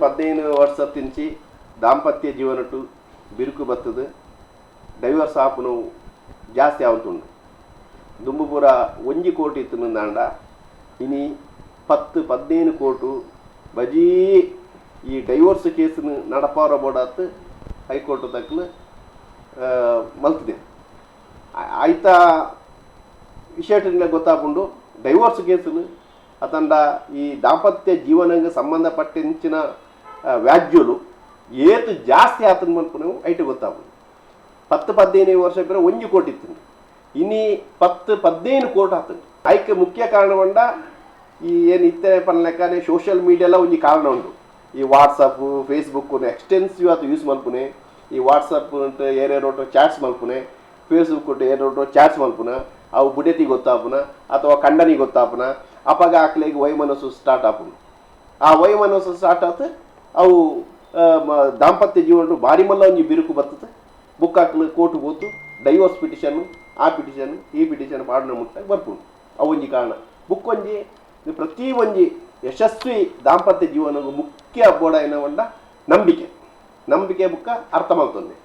15 ವರ್ಸತ್ತಿಂಚಿ ದಾಂಪತ್ಯ ಜೀವನಟು ಬಿರುಕು ಬತ್ತದು ಡೈವರ್ಸ್ ಆಪುನು ಜಾಸ್ತಿ ಆವೊಂದುಂಡು. ದುಂಬು ಪೂರ 1 ಕೋಟಿ ಇತ್ತುಂದಾಂಡ ಇನಿ 10 15 ಕೋಟಿ ಬಜೀ ಈ ಡೈವೋರ್ಸ್ ಕೇಸ್ನು ನಡಪಾವರ ಬೋಡಾತ್ ಹೈಕೋರ್ಟ್ ತಕ್ಲು ಮಲ್ತಿದೆ. ಆಯ್ತ ವಿಷಯ ಗೊತ್ತಾಪುಂಡು ಡೈವೋರ್ಸ್ ಕೇಸ್ನು ಅತಂಡ ಈ ದಾಂಪತ್ಯ ಜೀವನಕ್ಕೆ ಸಂಬಂಧಪಟ್ಟಿಂಚಿನ ವ್ಯಾಜ್ಯಲು ಏತು ಜಾಸ್ತಿ ಆತನ ಮಲ್ಪುನವು ಐಟು ಗೊತ್ತಾಪುಂಡು. 10 15 ವರ್ಷ ಬೇರೆ 1 ಕೋಟಿ ಇತ್ತು, ಇನಿ 10 15 ಕೋಟಿ ಆತಂಡು. ಐಕ್ ಮುಖ್ಯ ಕಾರಣ ಈ ಏನು ಇತ್ತೆ ಪನ್ಲೆಕ್ಕನೆ ಸೋಷಿಯಲ್ ಮೀಡಿಯಾಲ ಒಂಜಿ ಕಾರಣ ಉಂಡು. ಈ WhatsApp Facebook extensive ಆತು ಯೂಸ್ ಮಲ್ಪುನೆ, ಈ ವಾಟ್ಸಪ್ ಏರೇರೋಟು ಚಾಟ್ಸ್ ಮಲ್ಪುನೆ, ಫೇಸ್ಬುಕ್ ಏರೋಟು ಚಾಟ್ಸ್ ಮಲ್ಪುನ, ಅವು ಬುಡೆತಿ ಗೊತ್ತಾಪುನ ಅಥವಾ ಕಂಡನಿ ಗೊತ್ತಾಪುನ, ಅಪಗ ಆಕ್ಲೆಗ್ ವೈಮನಸ್ಸು ಸ್ಟಾರ್ಟ್ ಆಪುಂಡು. ಆ ವೈಮನಸ್ಸು ಸ್ಟಾರ್ಟ್ ಆತು ಅವು ದಾಂಪತ್ಯ ಜೀವನ ಭಾರಿ ಮಲ್ಲ ಒಂಜಿ ಬಿರುಕು ಬರ್ತದೆ. ಬುಕ್ ಹಾಕ್ಲು ಕೋರ್ಟ್ ಹೋತು ಡೈವೋರ್ಸ್ ಪಿಟಿಷನ್, ಆ ಪಿಟಿಷನ್ ಈ ಪಿಟಿಷನ್ ಪಾಡನ ಮುಟ್ಟಾಗ ಬರ್ಪುಂಡು. ಅವೊಂಜಿ ಕಾರಣ. ಬುಕ್ ಒಂಜಿ ಪ್ರತಿ ಒಂಜಿ ಯಶಸ್ವಿ ದಾಂಪತ್ಯ ಜೀವನದ ಮುಖ್ಯ ಬೋಡ ಏನವಂಡ ನಂಬಿಕೆ. ನಂಬಿಕೆ ಬುಕ್ಕ ಅರ್ಥ ಮಾಡ್ತೊಂದೆ.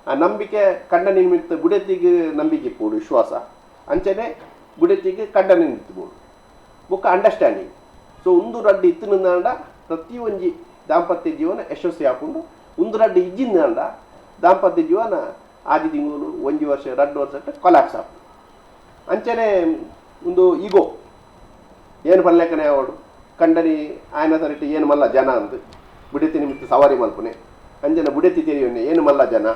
ಆ ನಂಬಿಕೆ ಕಂಡ ನಿಮಿತ್ತ ಬುಡೆತಿಗೆ ನಂಬಿಕೆ ಇಪ್ಪೋಡು ವಿಶ್ವಾಸ, ಅಂಚನೆ ಬುಡೆತಿಗೆ ಕಂಡ ನಿಮಿತ್ತ ಬುಕ್ಕ ಅಂಡರ್ಸ್ಟ್ಯಾಂಡಿಂಗ್. ಸೊ ಒಂದು ರಡ್ಡು ಇತ್ತಿನಿಂದಾಂಡ ಪ್ರತಿ ಒಂಜಿ ದಾಂಪತ್ಯ ಜೀವನ ಯಶಸ್ವಿ ಆಪುಂಡು. ಒಂದು ರಡ್ಡು ಇಜ್ಜಿಂದಾಂಡ ದಾಂಪತ್ಯ ಜೀವನ ಆದಿ ತಿಂಗಳು 1 ವರ್ಷ 2 ವರ್ಷ ಕೊಲ್ಯಾಪ್ಸ್ ಆಪುಂಡು. ಅಂಚನೆ ಒಂದು ಈಗೋ ಏನು ಪನ್ಲೆಕ್ಕನೆ ಅವಳು ಕಂಡನಿ ಆಯನ ಸರಿಟ್ ಏನು ಮಲ್ಲ ಜನ ಅಂದು ಬುಡೆತಿ ನಿಮಿತ್ತ ಸವಾರಿ ಮಲ್ಪುನೆ. ಅಂಜನ ಬುಡೆತಿ ತೆರಿಯೊನ್ನೆ ಏನು ಮಲ್ಲ ಜನ,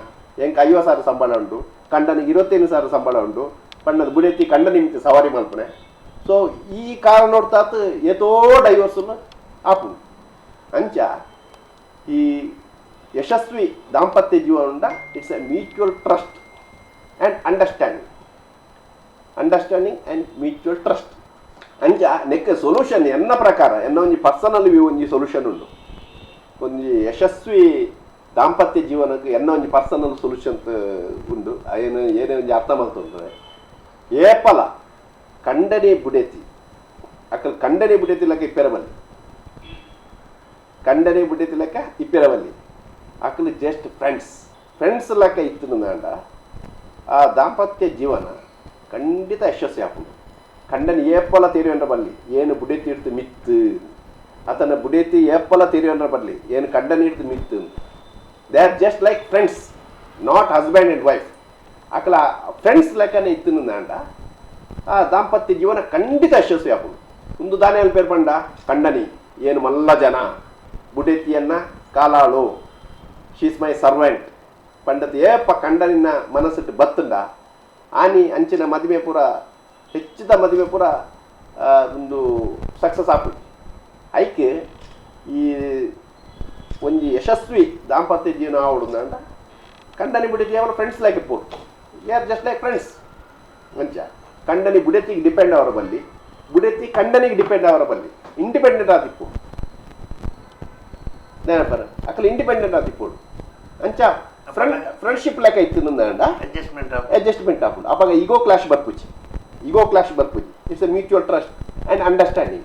ಎಂಕ್ 50,000 ಸಂಬಳ ಉಂಟು, ಕಂಡನಿಗೆ 25,000 ಸಂಬಳ ಉಂಟು ಪಣ್ಣದ ಬುಡೆತಿ ಕಂಡ ನಿಮಿತ್ತ ಸವಾರಿ ಮಲ್ಪುನೆ. ಸೊ ಈ ಕಾರಣ ನೋಡ್ತಾತ್ ಏತೋ ಡೈವರ್ಸ್ ಆಪುಂಡು. ಅಂಚ ಈ ಯಶಸ್ವಿ ದಾಂಪತ್ಯ ಜೀವನ it's a mutual trust and understanding, understanding and mutual trust. ಅಂಚ ನೆಕ್ ಸೊಲ್ಯೂಷನ್ ಎನ್ನ ಪ್ರಕಾರ ಎನ್ನ ಒಂಜಿ ಪರ್ಸನಲ್ ವ್ಯೂ ಒಂಜಿ ಸೊಲ್ಯೂಷನ್ ಉಂಡು. ಒಂಜಿ ಯಶಸ್ವಿ ದಾಂಪತ್ಯ ಜೀವನಕ್ಕೆ ಎನ್ನ ಒಂಜಿ ಪರ್ಸನಲ್ ಸೊಲ್ಯೂಷನ್ ಉಂಡು. ಏನು ಏನೇ ಒಂಜಿ ಅರ್ಥ ಮಲ್ತೊಂದು ಏಪಲ ಕಂಡನೆ ಬುಡೆತಿ ಅಕಲ್ ಕಂಡನೆ ಬುಡೆತಿ ಲೆಕ್ಕ ಇಪ್ಪೆರಬಲ್ಲಿ, ಕಂಡನೆ ಬುಡೆತಿ ಲೆಕ್ಕ ಇಪ್ಪೆರಬಲ್ಲಿ, ಅಕಲ್ just friends, friends ಲೆಕ್ಕ ಇತ್ತಿನಾಂಡ ಆ ದಾಂಪತ್ಯ ಜೀವನ ಖಂಡಿತ ಯಶಸ್ವಿ ಆಪುಂಡು. ಕಂಡನಿ ಏಪಲ ತೆರಿಯೊಂಡ್ರ ಬಲ್ಲಿ ಏನು ಬುಡೆತಿ ಇಡ್ತು ಮಿತ್ತು, ಆತನ ಬುಡೆತಿ ಏಪಲ ತೆರಿಯೊಂಡ್ರ ಬಲ್ಲಿ ಏನು ಕಂಡನಿ ಇಡ್ತು ಮಿತ್ತು. They are just like friends, not husband and wife. ಅಕಲ friends ಲೆಕ್ಕನೆ ಇತ್ತಿನಾಂಡ ಆ ದಾಂಪತ್ಯ ಜೀವನ ಖಂಡಿತ ಯಶಸ್ವಿ ಆಪುಂಡು. ಒಂದು ದಾನಿಯಲ್ಲಿ ಪೇರ್ ಪಂಡ ಕಂಡನಿ ಏನು ಮಲ್ಲ ಜನ, ಬುಡೆತಿಯನ್ನ ಕಾಲಾಳು, she's my servant ಪಂಡತ್ ಏಪ ಕಂಡನಿನ ಮನಸ್ಸಿಟ್ಟು ಬತ್ತುಂಡ ಆನಿ ಅಂಚಿನ ಮದುವೆ ಪೂರ ಹೆಚ್ಚಿದ ಮದುವೆ ಪೂರ ಒಂದು ಸಕ್ಸಸ್ ಆಪುಂಡು. ಐಕ್ ಈ ಒಂಜಿ ಯಶಸ್ವಿ ದಾಂಪತ್ಯ ಜೀವನ ಆವಡುಂದಂಡ ಕಂಡನಿ ಬುಡೆತಿ ಅವರ ಫ್ರೆಂಡ್ಸ್ ಲೈಕ್ ಇಪ್ಪೋಡು, they are just like friends. ಅಂಚ ಕಂಡನಿ ಬುಡೆತಿಗೆ ಡಿಪೆಂಡ್ ಅವರ ಬಲ್ಲಿ, ಬುಡೆತಿ ಕಂಡನಿಗೆ ಡಿಪೆಂಡ್ ಅವರ ಬಲ್ಲಿ, ಇಂಡಿಪೆಂಡೆಂಟ್ ಆದಿಪ್ಪು ನೆನಪರ ಅಕಲ್ ಇಂಡಿಪೆಂಡೆಂಟ್ ಆದಿಪ್ಪೋಡು. ಅಂಚ ಫ್ರೆಂಡ್ಶಿಪ್ ಲೆಕ್ಕ ಇತ್ತು ಅಡ್ಜಸ್ಟ್ಮೆಂಟ್ ಅಡ್ಜಸ್ಟ್ಮೆಂಟ್ ಆಪುಂಡು. ಅಪಗ ಈಗೋ ಕ್ಲಾಶ್ ಬರ್ಪುಜಿ, ಈಗೋ ಕ್ಲಾಶ್ ಬರ್ಪುಜಿ. It's a mutual trust and understanding.